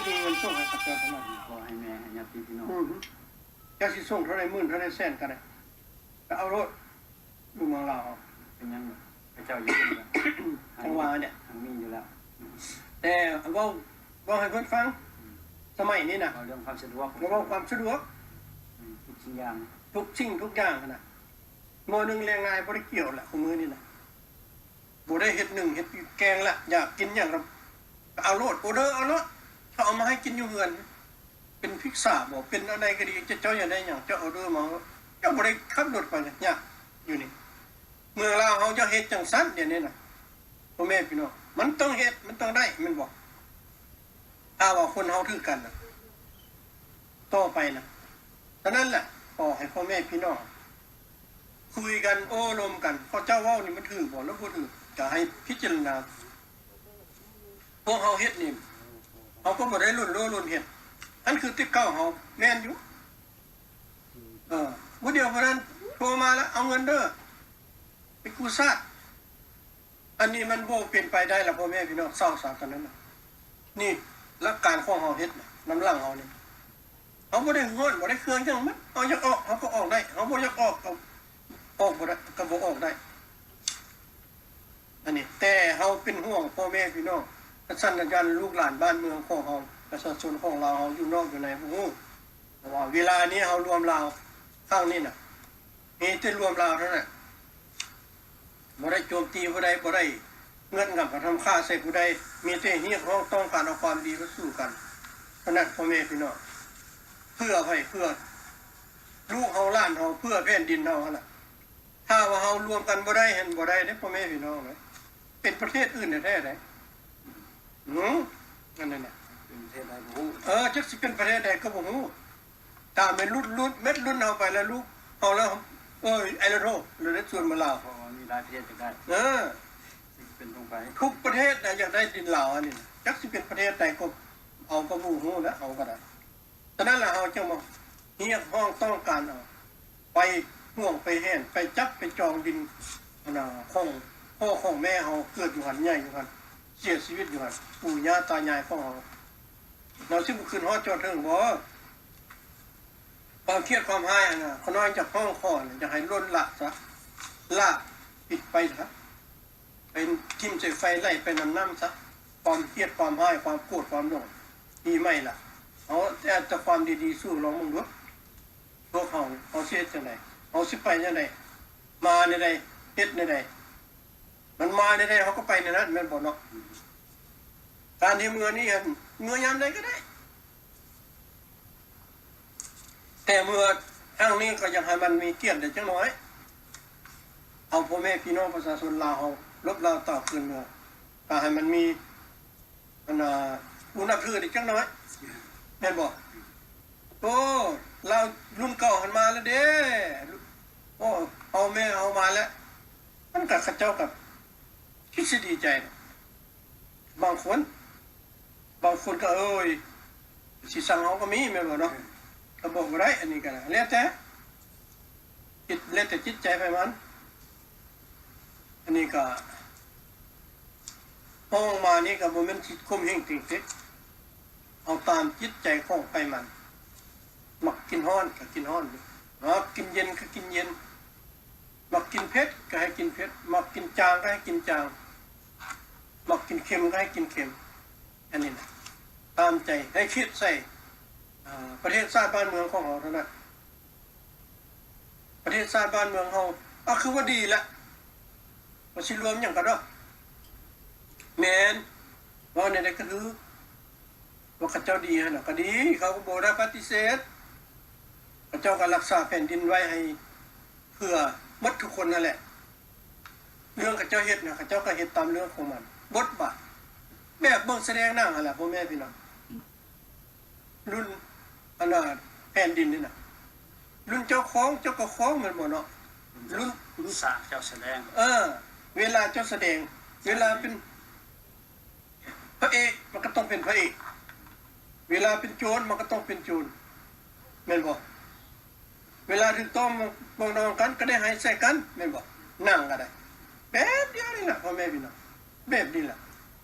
ມີເງິນສົ່ງໃຫ້ຂະເຈົ້າເທົ່ານັ້ນ. ຂໍໃຫ້ແມ່ໃຫ້ຍາດຕິພີ່ນ້ອງ. ອືຮຶ ເຈົ້າຊິສົ່ງເທົ່າໃດໝື່ນເທົ່າໃດແສນກໍໄດ້ ກໍເອົາໂລດ. ຢູ່ເມືອງລາວເຮົາ ເປັນຫຍັງ ຂະເຈົ້າຢູ່ເປັນ ຈັ່ງວ່າແຫຼະ ທັງມີຢູ່ແລ້ວ. ແຕ່ເວົ້າ ເວົ້າໃຫ້ເພິ່ນຟັງ ອືມ ສະໄໝນີ້ນະ ເວົ້າເລື່ອງຄວາມສະດວກ ເວົ້າຄວາມສະດວກ ອືມ ທຸກສິ່ງຢ່າງ ທຸກສິ່ງທຸກຢ່າງຫັ້ນນະ. ໝໍ້ໜຶ່ງແລງງາຍບໍ່ໄດ້ກ່ຽວລະ ຄູ່ມື້ນີ້ນະ ບໍ່ໄດ້ເຮັດໜຶ້ງເຮັດແກງລະ ຢາກກິນຫຍັງກໍເອົາໂລດ ອໍເດີເອົາໂລດ. ເຂົາເອົາມາໃຫ້ກິນຢູ່ເຮືອນ ເປັນພິກສາບໍ ເປັນອັນໃດກໍດີ ເຈົ້າ ເຈົ້າຢາກໄດ້ຫຍັງ ເຈົ້າອໍເດີມາ ເຈົ້າບໍ່ໄດ້ຂັບລົດໄປ ຍາກຢູ່ນີ້. ເມືອງລາວເຮົາຢາກເຮັດຈັ່ງຊັ້ນດຽວນີ້ນະ ພໍ່ແມ່ພີ່ນ້ອງ ມັນຕ້ອງເຮັດ ມັນຕ້ອງໄດ້ ແມ່ນບໍ່? ຖ້າວ່າຄົນເຮົາຖືກກັນນະ ຕໍ່ໄປນະ. ສະນັ້ນແຫຼະ ຂໍໃຫ້ພໍ່ແມ່ພີ່ນ້ອງຄຸຍກັນ ໂອ້ລົມກັນ ເຂົາເຈົ້າເວົ້ານີ້ມັນຖືກບໍ່ ຫຼືບໍ່ຖືກ ກໍໃຫ້ພິຈາລະນາ. ພວກເຮົາເຮັດນີ້ ເຮົາກໍບໍ່ໄດ້ລົ້ນໂລລົ້ນເຮັດ ອັນຄືແຕ່ເກົ່າເຮົາແມ່ນຢູ່. ເອີ ມື້ດຽວຜູ້ນັ້ນໂທມາລະ ເອົາເງິນເດີ ໄປກູ້ຊາດ. ອັນນີ້ມັນບໍ່ເປັນໄປໄດ້ລະ ພໍ່ແມ່ພີ່ນ້ອງ ຊາວສາຕອນນັ້ນນະ. ນີ້ຫຼັກການຂອງເຮົາເຮັດນະ ນຳຫຼັງເຮົານີ້ ເຮົາບໍ່ໄດ້ຮ້ອນ ບໍ່ໄດ້ເຄືອງຫຍັງໝົດ ເຮົາຢາກອອກ ເຮົາກໍອອກໄດ້ ເຮົາບໍ່ຢາກອອກ ກໍອອກບໍ່ໄດ້ ກໍບໍ່ອອກໄດ້. ອັນນີ້ ແຕ່ເຮົາເປັນຫ່ວງພໍ່ແມ່ພີ່ນ້ອງ ສັນຍານລູກຫຼານບ້ານເມືອງຂອງເຮົາ ປະຊາຊົນຂອງລາວເຮົາຢູ່ນອກຢູ່ໃນບໍ່ຮູ້. ເພາະວ່າເວລານີ້ເຮົາລວມລາວຄັ້ງນີ້ນະ ມີແຕ່ລວມລາວເທົ່ານັ້ນ ບໍ່ໄດ້ໂຈມຕີຜູ້ໃດ ບໍ່ໄດ້ເງືອດຫງຳກະທຳຂ້າໃສ່ຜູ້ໃດ ມີແຕ່ຮຽກຮ້ອງຕ້ອງການເອົາຄວາມດີມາສູ່ກັນເທົ່ານັ້ນ ພໍ່ແມ່ພີ່ນ້ອງ. ເພື່ອໃຜ? ເພື່ອລູກເຮົາຫຼານເຮົາ ເພື່ອແຜ່ນດິນເຮົາຫັ້ນລະ. ຖ້າວ່າເຮົາລວມກັນບໍ່ໄດ້ຫັ້ນ ບໍ່ໄດ້ເດ້ພໍ່ແມ່ພີ່ນ້ອງເອີຍ ເປັນປະເທດອື່ນແທ້ໆໃດ໋. ອືມ ອັນນັ້ນນະ ເປັນປະເທດໃດບໍ່ຮູ້ ເອີ ຈັກຊິເປັນປະເທດໃດກໍບໍ່ຮູ້. ຖ້າແມ່ນຫຼຸດ ຫຼຸດ ເມັດລຸ້ນເຮົາໄປແລ້ວ ລູກເຮົາແລ້ວ ເອີຍ ໄອລະໂທ ລະໄດ້ຊວນມາລາວ ເພາະວ່າມີຫຼາຍປະເທດຢາກໄດ້ ເອີ ເປັນຕ້ອງໄປ ທຸກປະເທດນະຢາກໄດ້ດິນລາວອັນນີ້ນະ ຈັກຊິເປັນປະເທດໃດກໍເອົາກໍບໍ່ຮູ້ແຫຼະ ເຮົາກໍໄດ້. ສະນັ້ນລະເຮົາຈຶ່ງມາຮຽກຮ້ອງຕ້ອງການເອົາ ໄປຫ່ວງໄປແຫນ ໄປຈັບໄປຈອງດິນ ອັນນ່າ ຂອງພໍ່ຂອງແມ່ເຮົາ ເກີດຢູ່ຫັ້ນ ໃຫຍ່ຢູ່ຫັ້ນ ເສຍຊີວິດຢູ່ຫັ້ນ ປູ່ຍ່າຕາຍາຍຂອງເຮົາ. ເຮົາຊິບໍ່ຂຶ້ນຮອດຈອດເຖິງບໍ? ຄວາມຄຽດຄວາມຮ້າຍຫັ້ນນະ ຂ້ານ້ອຍຈະຮ້ອງຂໍນະ ຢາກໃຫ້ລົ້ນລະຊະ ລະປິດໄປຊະ ໄປຖິ້ມໃສ່ໄຟ ໄຫຼໄປນຳນ້ຳຊະ. ຄວາມຄຽດຄວາມຮ້າຍ ຄວາມໂກດຄວາມຫຼົງ ປີໃໝ່ລະ ເຮົາແຕ່ ແຕ່ຄວາມດີໆ ສູ້ລອງເບິ່ງດູ. ພວກເຮົາ ເຮົາຊິເຮັດຈັ່ງໃດ? ເຮົາຊິໄປຈັ່ງໃດ? ມາແນວໃດ? ເຮັດແນວໃດ? ມັນມາແນວໃດ ເຮົາກໍໄປແນວນັ້ນ ແມ່ນບໍ່ເນາະ? ການທີ່ເມືອນີ້ ເມືອຍາມໃດກໍໄດ້ ແຕ່ເມືອຄັ້ງນີ້ກໍຢາກໃຫ້ມັນມີກຽດໄດ້ຈັກໜ້ອຍ ເອົາພໍ່ແມ່ພີ່ນ້ອງປະຊາຊົນລາວເຮົາ ລົບລາວຕາວຄືນເມືອ ກໍໃຫ້ມັນມີ ອັນນ່າ ຜູ້ນັບຖືໄດ້ຈັກໜ້ອຍ ແມ່ນບໍ່? ໂອ້ ລາວລຸ້ນເກົ່າຫັ້ນມາແລ້ວເດ້ ໂອ້ ເອົາແມ່ເຮົາມາແລ້ວ ມັນກໍ ເຂົາເຈົ້າກໍຄືຊິດີໃຈ ບາງຄົນ ບາງຄົນກໍ ໂອ້ຍ ຊິຊັງເຮົາກໍມີ ແມ່ນບໍ່ເນາະ? ກໍບອກບໍ່ໄດ້ ອັນນີ້ກໍແລ້ວແຕ່ ຈິດ ແລ້ວແຕ່ຈິດໃຈໃຜມັນ. ອັນນີ້ກໍ ຮ້ອງມານີ້ກໍບໍ່ແມ່ນຊິຂົ່ມເຫງຕິງເຕັກ ເອົາຕາມຈິດໃຈຂອງໃຜມັນ. ມັກກິນຮ້ອນກໍກິນຮ້ອນ ມັກກິນເຢັນກໍກິນເຢັນ ມັກກິນເຜັດກໍໃຫ້ກິນເຜັດ ມັກກິນຈາງກໍໃຫ້ກິນຈາງ ມັກກິນເຄັມກໍໃຫ້ກິນເຄັມ. ອັນນີ້ນະ ຕາມໃຈ ໃຫ້ຄິດໃສ່ ເອີ ປະເທດຊາດບ້ານເມືອງຂອງເຮົາເທົ່ານັ້ນ. ປະເທດຊາດບ້ານເມືອງເຮົາ ເອົາ ຄືວ່າດີລະ ວ່າຊິລວມຫຍັງກັນດອກ. ແມ່ນ ເວົ້າແນວໃດກໍຖືກ ວ່າເຂົາເຈົ້າດີຫັ້ນນະ ກໍດີ ເຂົາກໍບໍ່ໄດ້ປະຕິເສດ ເຂົາເຈົ້າກໍຮັກສາແຜ່ນດິນໄວ້ໃຫ້ ເພື່ອໝົດທຸກຄົນຫັ້ນແຫຼະ. ເລື່ອງເຂົາເຈົ້າເຮັດນະ ເຂົາເຈົ້າກໍເຮັດຕາມເລື່ອງຂອງມັນ ບົດບາດ ແບບເບິ່ງສະແດງໜັງຫັ້ນແຫຼະ ພໍ່ແມ່ພີ່ນ້ອງ. ລຸ້ນ ອັນນ່າ ແຜ່ນດິນນີ້ນະ ລຸ້ນເຈົ້າຄອງ ເຈົ້າກໍຄອງ ແມ່ນບໍ່ເນາະ? ລຸ້ນ ລຸ້ນສາກເຈົ້າສະແດງ ເອີ ເວລາເຈົ້າສະແດງ ເວລາເປັນພະເອກ ມັນກໍຕ້ອງເປັນພະເອກ ເວລາເປັນໂຈນ ມັນກໍຕ້ອງເປັນໂຈນ ແມ່ນບໍ່? ເວລາຖືກຕ້ອງປອງດອງກັນ ກໍໄດ້ໃຫ້ໃສ່ກັນ ແມ່ນບໍ່? ໜັງກໍໄດ້ ແບບດຽວນີ້ລະ ພໍ່ແມ່ພີ່ນ້ອງ ແບບນີ້ລະ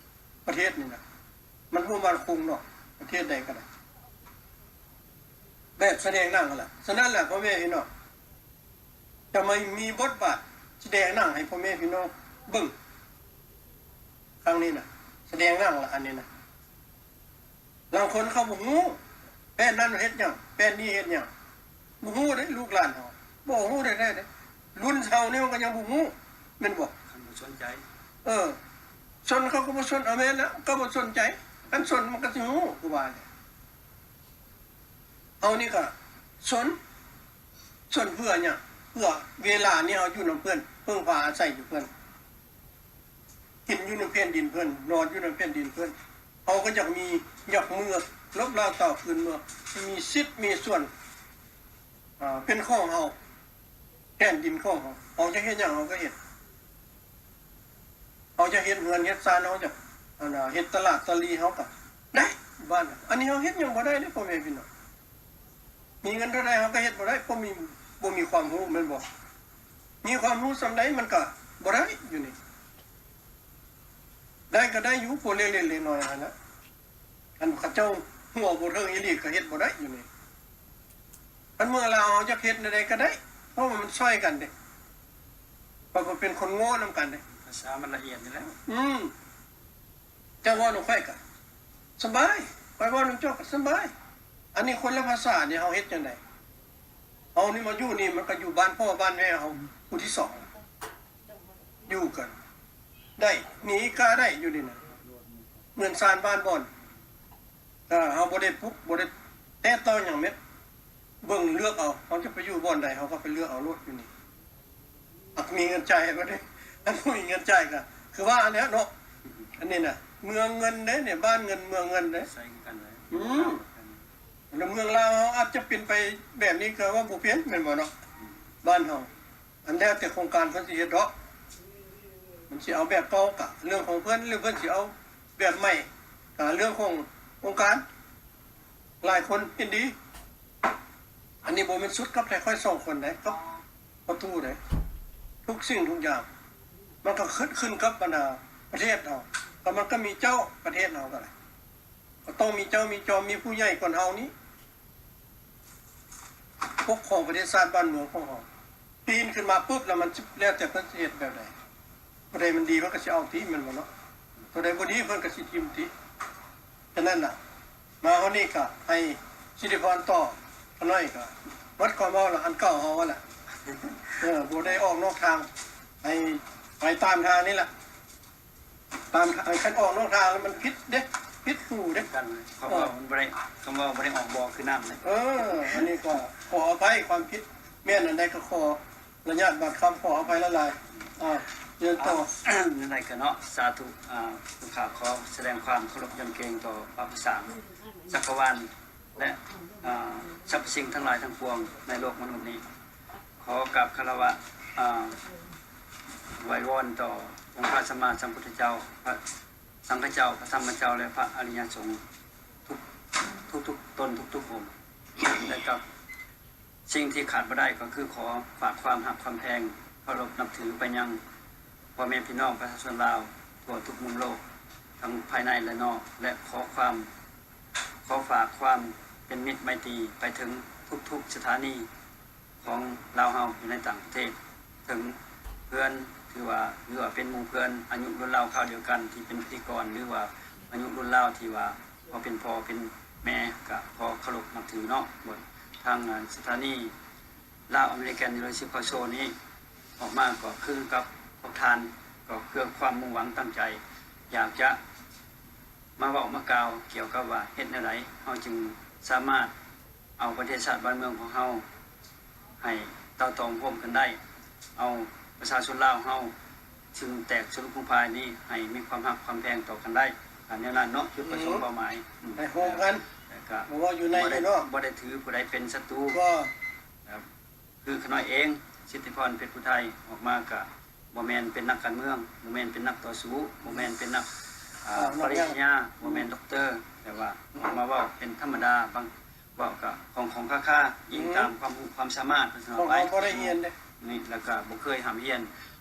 ປະເທດນີ້ນະ ມັນບໍ່ໝັ້ນຄົງເນາະ. ປະເທດໃດກໍໄດ້ ແບບສະແດງໜັງຫັ້ນລະ. ສະນັ້ນແຫຼະ ພໍ່ແມ່ພີ່ນ້ອງ ຈະມາມີບົດບາດສະແດງໜັງໃຫ້ພໍ່ແມ່ພີ່ນ້ອງເບິ່ງ ຄັ້ງນີ້ນະ ສະແດງໜັງລະ ອັນນີ້ນະ. ລາງຄົນເຂົາບໍ່ຮູ້ ແຜ່ນນັ້ນເຮັດຫຍັງ ແຜ່ນນີ້ເຮັດຫຍັງ ບໍ່ຮູ້ເດ້ ລູກຫຼານເຮົາບໍ່ຮູ້ແທ້ໆເດ້. ລຸ້ນເຮົານີ້ມັນກໍຍັງບໍ່ຮູ້ ແມ່ນບໍ່? ຄັນບໍ່ສົນໃຈ ເອີ ຊົນເຂົາກໍບໍ່ສົນ ເອົາແມ່ນແລ້ວ ກໍບໍ່ສົນໃຈ ຄັນສົນມັນກໍຊິຮູ້ ຄືວ່າແຫຼະ. ເຮົານີ້ກໍສົນ ສົນເພື່ອຫຍັງ? ເພື່ອເວລານີ້ເຮົາຢູ່ນຳເພິ່ນ ເພິ່ງພາອາໄສຢູ່ເພິ່ນ ກິນຢູ່ນຳແຜ່ນດິນເພິ່ນ ນອນຢູ່ນຳແຜ່ນດິນເພິ່ນ ເຮົາກໍຢາກມີ ຢາກເມືອ ລົບລ້າງຕາວຄືນເມືອ ມີສິດມີສ່ວນ ອາ ເປັນຂອງເຮົາ ແຜ່ນດິນຂອງເຮົາ ເຮົາຢາກເຮັດຫຍັງເຮົາກໍເຮັດ ເຮົາຢາກເຮັດເຮືອນເຮັດຊານ ເຮົາຢາກ ອັນນ່າ ເຮັດຕະຫຼາດຕະຫຼີ ເຮົາກໍໄດ້ ບ້ານ ອັນນີ້ເຮົາເຮັດຫຍັງບໍ່ໄດ້ເດ້ ພໍ່ແມ່ພີ່ນ້ອງ. ມີເງິນເທົ່າໃດເຮົາກໍເຮັດບໍ່ໄດ້ ເພາະມີ ບໍ່ມີຄວາມຮູ້ ແມ່ນບໍ່? ມີຄວາມຮູ້ສ່ຳໃດມັນກໍບໍ່ໄດ້ຢູ່ນີ້ ໄດ້ກໍໄດ້ຢູ່ ພໍເລັກໆນ້ອຍໆຫັ້ນນະ ຄັນເຂົາເຈົ້າຫົວບໍ່ເຖິງອີ່ຫຼີກໍເຮັດບໍ່ໄດ້ຢູ່ນີ້. ຄັນເມືອງລາວເຮົາຢາກເຮັດແນວໃດກໍໄດ້ ເພາະວ່າມັນຊ່ອຍກັນເດ້ ເພາະວ່າເປັນຄົນໂງ່ນຳກັນເດ້ ພາສາມັນລະອຽດນີ້ແຫຼະ ອືມ. ເຈົ້າເວົ້ານຳຂ້ອຍກະສະບາຍ ຂ້ອຍເວົ້ານຳເຈົ້າກະສະບາຍ. ອັນນີ້ຄົນລະພາສານີ້ ເຮົາເຮັດຈັ່ງໃດ? ເຮົານີ້ມາຢູ່ນີ້ ມັນກະຢູ່ບ້ານພໍ່ບ້ານແມ່ເຮົາຜູ້ທີສອງ ຢູ່ກັນໄດ້ ໜີກາໄດ້ຢູ່ນີ້ນະ ເຮືອນຊານບ້ານບ່ອນ ເຮົາບໍ່ໄດ້ປຸກ ບໍ່ໄດ້ແຕະຕ້ອງຫຍັງແມ່ນ ເບິ່ງເລືອກເອົາ ເຮົາຈະໄປຢູ່ບ່ອນໃດ ເຮົາກໍໄປເລືອກເອົາໂລດຢູ່ນີ້. ອັກ ມີເງິນຈ່າຍບໍ່ເດ້ ອັນບໍ່ມີເງິນຈ່າຍກໍຄືວ່າຫັ້ນແຫຼະເນາະ. ອັນນີ້ນະ ເມືອງເງິນເດ້ນີ້ ບ້ານເງິນເມືອງເງິນເດ້ ໃຊ້ຄືກັນເລີຍ ອືມ ແລ້ວເມືອງລາວເຮົາອາດຈະເປັນໄປແບບນີ້ກໍວ່າບໍ່ເປັນ ແມ່ນບໍ່ເນາະ ບ້ານເຮົາ. ອັນແລ້ວແຕ່ໂຄງການເພິ່ນຊິເຮັດດອກ ເພິ່ນຊິເອົາແບບເກົ່າກະເລື່ອງຂອງເພິ່ນ ຫຼືເພິ່ນຊິເອົາແບບໃໝ່ກະເລື່ອງຂອງອົງການ. ຫຼາຍຄົນເຫັນດີ ອັນນີ້ບໍ່ແມ່ນສຸດກັບແຕ່ຂ້ອຍສອງຄົນໃດ ກັບພໍ່ຕູ້ໃດ ທຸກສິ່ງທຸກຢ່າງ ມັນກໍຂຶ້ນ ຂຶ້ນກັບບັນດາປະເທດເຮົາ ກໍມັນກໍມີເຈົ້າປະເທດເຮົາກໍໄດ້ ກໍຕ້ອງມີເຈົ້າມີຈອມ ມີຜູ້ໃຫຍ່ກວ່າເຮົານີ້ ປົກຄອງປະເທດຊາດບ້ານເມືອງຂອງເຮົາ. ປີນຂຶ້ນມາປຶບແລ້ວ ມັນຊິແລ້ວແຕ່ເພິ່ນຊິເຮັດແບບໃດ ໂຕໃດມັນດີເພິ່ນກໍຊິເອົາຕິ ແມ່ນບໍ່ເນາະ? ໂຕໃດບໍ່ດີເພິ່ນກໍຊິຖິ້ມຕິ. ສະນັ້ນລະ ມາຮອດນີ້ກໍໃຫ້ສິດທິພອນຕໍ່ຂ້ານ້ອຍ ກໍໝົດຄວາມເວົ້າລະ ອັນເກົ່າເຮົາຫັ້ນລະ ເອີ ບໍ່ໄດ້ອອກນອກທາງ ໃຫ້ໄປຕາມທາງນີ້ລະ. ຕາມ ຄັນອອກນອກທາງແລ້ວມັນຜິດເດ້ ຜິດຫູເດ້ ກັນ ຄຳເວົ້າມັນບໍ່ໄດ້ ຄຳເວົ້າບໍ່ໄດ້ອອກບໍ່ຄືນ້ຳເດ້. ເອີ ອັນນີ້ກໍຂໍອະໄພ ຄວາມຜິດແມ່ນອັນໃດກໍຂໍອະນຸຍາດບາດຄຳ ຂໍອະໄພຫຼາຍໆ. ອາ ເຊີນຕໍ່. ຈັ່ງໃດກໍເນາະ ສາທຸ ອາ ຂ້າຂໍສະແດງຄວາມເຄົາລົບຢຳເກງຕໍ່ພະຜູ້ສ້າງຈັກກະວານ ແລະ ອາ ສັບພະສິ່ງທັງຫຼາຍທັງປວງໃນໂລກມະນຸດນີ້. ຂໍກາບຄາລະວະ ອາ ໄຫວ້ວອນຕໍ່ອົງພະສຳມາສຳພຸດທະເຈົ້າ, ພະສັງຄະເຈົ້າ, ພະທຳມະເຈົ້າ ແລະ ພະອະລິຍະສົງ ທຸກ ທຸກໆຕົນ ທຸກໆອົງ. ແລະ ກັບສິ່ງທີ່ຂາດບໍ່ໄດ້ກໍຄື ຂໍຝາກຄວາມຮັກຄວາມແພງ ເຄົາລົບນັບຖືໄປຍັງພໍ່ແມ່ພີ່ນ້ອງປະຊາຊົນລາວທົ່ວທຸກມຸມໂລກ ທັງພາຍໃນ ແລະ ນອກ ແລະ ຂໍຄວາມ ຂໍຝາກຄວາມເປັນມິດໄມຕີໄປເຖິງທຸກໆສະຖານີ ຂອງລາວເຮົາຢູ່ໃນຕ່າງປະເທດ ເຖິງເພື່ອນ ຖືວ່າ ຫຼືວ່າເປັນໝູ່ເພື່ອນອາຍຸລຸນລາວຄາວດຽວກັນ ທີ່ເປັນພິທີກອນ ຫຼືວ່າອາຍຸລຸນລາວທີ່ວ່າພໍເປັນພໍ່ເປັນແມ່ ກະຂໍເຄົາລົບນັບຖືເນາະ. ທາງສະຖານີລາວອາເມລິກັນ University College Show ນີ້ອອກມາກໍຄືກັບພວກທ່ານ ກໍເພື່ອຄວາມມຸ່ງຫວັງຕັ້ງໃຈ ຢາກຈະ ມາເວົ້າມາກ່າວກ່ຽວກັບວ່າເຮັດແນວໃດເຮົາຈຶ່ງສາມາດເອົາປະເທດຊາດບ້ານເມືອງຂອງເຮົາໃຫ້ເຕົ້າຕອງໂຮມກັນໄດ້, ເອົາປະຊາຊົນລາວເຮົາ ຊຶ່ງແຕກສະຫຼຸບຮຸບພາຍນີ້ ໃຫ້ມີຄວາມຮັກຄວາມແພງຕໍ່ກັນໄດ້, ກະແນວນັ້ນເນາະ ຈຸດປະສົງເປົ້າໝາຍ. ໄດ້ໂຮມກັນ ແຕ່ກະບໍ່ເວົ້າຢູ່ໃນເນາະ ບໍ່ໄດ້ຖືຜູ້ໃດເປັນສັດຕູ. ຄືຂ້ານ້ອຍເອງ ສິດທິພອນ ເພັດຜູ້ໄທ ອອກມາກະບໍ່ແມ່ນເປັນນັກການເມືອງ, ບໍ່ແມ່ນເປັນນັກຕໍ່ສູ້, ບໍ່ແມ່ນເປັນນັກ ອາ ປະລິນຍາ, ບໍ່ແມ່ນດັອກເຕີ, ແຕ່ວ່າອອກມາເວົ້າເປັນທຳມະດາ, ບາງເວົ້າກະຂອງໆຄາໆ ອີງຕາມຄວາມຮູ້ຄວາມສາມາດ ຂອງເຮົາໄປ. ບໍ່ໄດ້ຮຽນເດ້ ນີ້ ແລ້ວກະບໍ່ເຄີຍຮ່ຳຮຽນ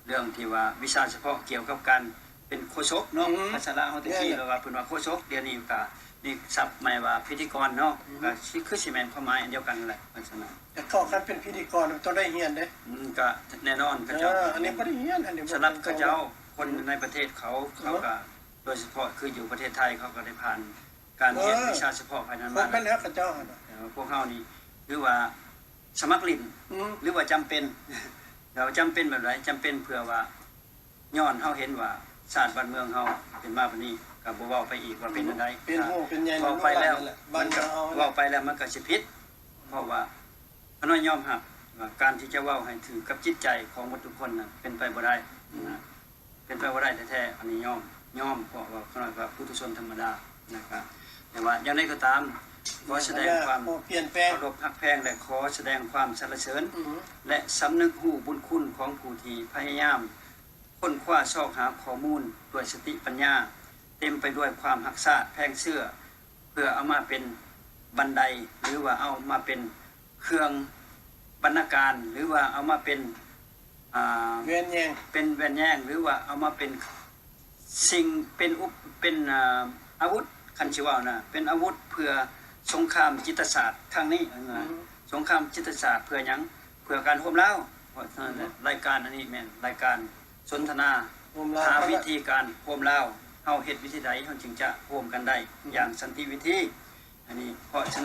ເລື່ອງທີ່ວ່າວິຊາສະເພາະກ່ຽວກັບການ ເປັນໂຄສົກເນາະ. ພາສາລາວເຮົາແຕ່ກີ້ເອີ້ນວ່າ ເພິ່ນວ່າໂຄສົກ, ດຽວນີ້ກະໄ ນີ້ສັບໃໝ່ວ່າພິທີກອນເນາະ ອືມ ກໍຊິ ຄືຊິແມ່ນຄວາມໝາຍອັນດຽວກັນນັ້ນແຫຼະ ວ່າຊັ້ນນະ. ແຕ່ເຂົ້າຂັ້ນເປັນພິທີກອນຕ້ອງໄດ້ຮຽນເດ້. ອືມ ກໍແນ່ນອນ ເຂົາເຈົ້າ ເອີ ອັນນີ້ບໍ່ໄດ້ຮຽນ ອັນນີ້ບໍ່ ສຳລັບເຂົາເຈົ້າ ຄົນໃນປະເທດເຂົາ ເອີ ເຂົາກໍ ໂດຍສະເພາະຄືຢູ່ປະເທດໄທ ເຂົາກໍໄດ້ຜ່ານການຮຽນ ເອີ ວິຊາສະເພາະພາຍນັ້ນມາແລ້ວ. ເຂົາແມ່ນແລ້ວ ເຂົາເຈົ້າຫັ້ນນະ ເອີ ພວກເຮົານີ້ຖືວ່າສະໝັກຫຼິ້ນ ອືມ ຫຼືວ່າຈຳເປັນ ແລ້ວຈຳເປັນແບບໃດ? ຈຳເປັນເພື່ອວ່າ ຍ້ອນເຮົາເຫັນວ່າຊາດບ້ານເມືອງເຮົາເປັນມາປານນີ້ ກໍບໍ່ເວົ້າໄປອີກວ່າເປັນແນວໃດ. ເປັນໂຮງເປັນໃຫຍ່ ເວົ້າໄປແລ້ວ ມັນກໍ ເວົ້າໄປແລ້ວມັນກໍຊິຜິດ ເພາະວ່າຂ້ານ້ອຍຍອມຮັບວ່າການທີ່ຈະເວົ້າໃຫ້ຖືກກັບຈິດໃຈຂອງໝົດທຸກຄົນນັ້ນເປັນໄປບໍ່ໄດ້ນະ ເປັນໄປບໍ່ໄດ້ແທ້ໆ. ອັນນີ້ຍອມ ຍອມ ເພາະວ່າຂ້ານ້ອຍກໍປຸຖຸຊົນທຳມະດານະ ກໍ ແຕ່ວ່າຢ່າງໃດກໍຕາມ ຂໍສະແດງຄວາມເຄົາລົບຮັກແພງ ແລະ ຂໍສະແດງຄວາມສັນລະເສີນ ແລະ ສຳນຶກຮູ້ບຸນຄຸນຂອງຜູ້ທີ່ພະຍາຍາມ ຄົ້ນຄວ້າຊອກຫາຂໍ້ມູນດ້ວຍສະຕິປັນຍາ ເຕັມໄປດ້ວຍຄວາມຮັກຊາດແພງເຊື້ອ ເພື່ອເອົາມາເປັນບັນໄດ ຫຼືວ່າເອົາມາເປັນເຄື່ອງບັນນາການ ຫຼືວ່າເອົາມາເປັນ ອ່າ ແວ່ນແຍງ ເປັນແວ່ນແຍງ ຫຼືວ່າເອົາມາເປັນສິ່ງ ເປັນອຸປ ເປັນ ອ່າ ອາວຸດ ຄັນຊິເວົ້ານະ ເປັນອາວຸດເພື່ອສົງຄາມຈິດຕະສາດຄັ້ງນີ້ ອືມ ສົງຄາມຈິດຕະສາດເພື່ອຫຍັງ? ເພື່ອການໂຮມລາວ. ເພາະສະນັ້ນແຫຼະ ອືມ ລາຍການອັນນີ້ແມ່ນລາຍການສົນທະນາ ໂຮມລາວ ຫາວິທີການໂຮມລາວ ເຮົາເຮັດວິທີໃດເຮົາຈຶ່ງຈະໂຮມກັນໄດ້ ອືມ ຢ່າງສັນຕິວິທີ ອັນນີ້. ເພາະສະນັ້ນ